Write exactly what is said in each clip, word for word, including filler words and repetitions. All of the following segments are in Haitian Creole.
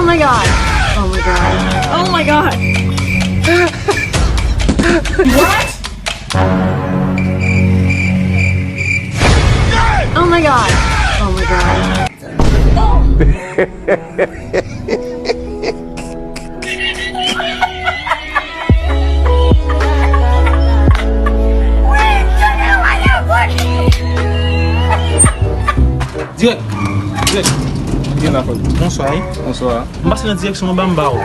my god. Oh my god. Oh my god. What? Oh my god. Oh my god. Dirèk. Dirèk. Gen la, Fòd. Bonswa, wi. Bonswa. M pase nan direksyon an ba m ba w.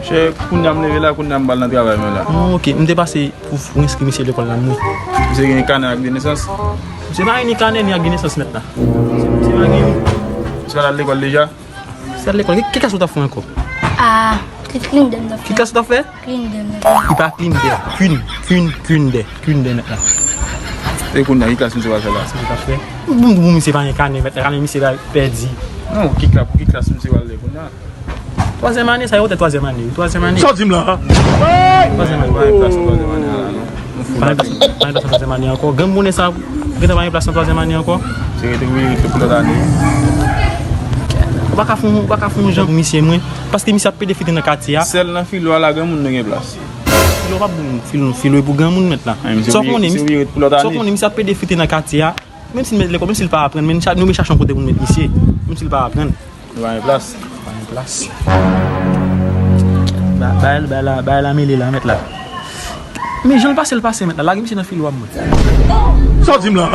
Chè, kounye a m leve la, kounye a m pral nan travay mwen la. Oh, ok, m te pase pou, pou enskri misye lekòl la, m wi. Misye gen kanè ak de nesans? Misye pa gen ni kanè, ni ak de nesans mèt la. Misye pa gen. Misye pa al lekòl deja? Misye al lekòl. Ki, ki klas ou t ap fè ankò? Ah, se Clinton m t ap fè. Ki klas ou t ap fè? Clinton m t ap fè. Li pa Clinton. Queen, Queen, Queen de. Queen de mèt la. E kounye a, ki klas misye pral fè la? Misye t ap fè. Bon, bon, misye pa gen kanè mèt la, kanè misye pral pèdi. Non, ki klas, pou ki klas misye pral ale kounye a? Twazyèm ane, sa yo te twazyèm ane, wi, twazyèm ane. Sa w di m la? Twazyèm ane. Pa gen plas nan twazyèm ane a la, non. Pa gen plas, pa gen plas nan twazyèm ane ankò. Granmoun sa, gentan pa gen plas nan twazyèm ane ankò. Se rete, wi, rete pou lòt ane. Ou pa ka fè, ou pa ka fè yon jan pou misye, mwen. Paske misye ap pede fite nan katye a. Sèl nan filo a la, granmoun nan gen plas. Filo pa bon, filo, filo e pou granmoun mèt la. Sa w konnen, misye ap pede fite nan katye a. Menm si l met lekòl, menm si l pa aprann, men nou chache yon kote pou n met misye. Menm si l pa aprann. Nou pa gen plas. Pa gen plas. Ba-, bay, bay la, bay la mele la, mèt la. Men jan l pase, l pase, mèt la. Lage misye nan filo a, mwen. Sa w di m la?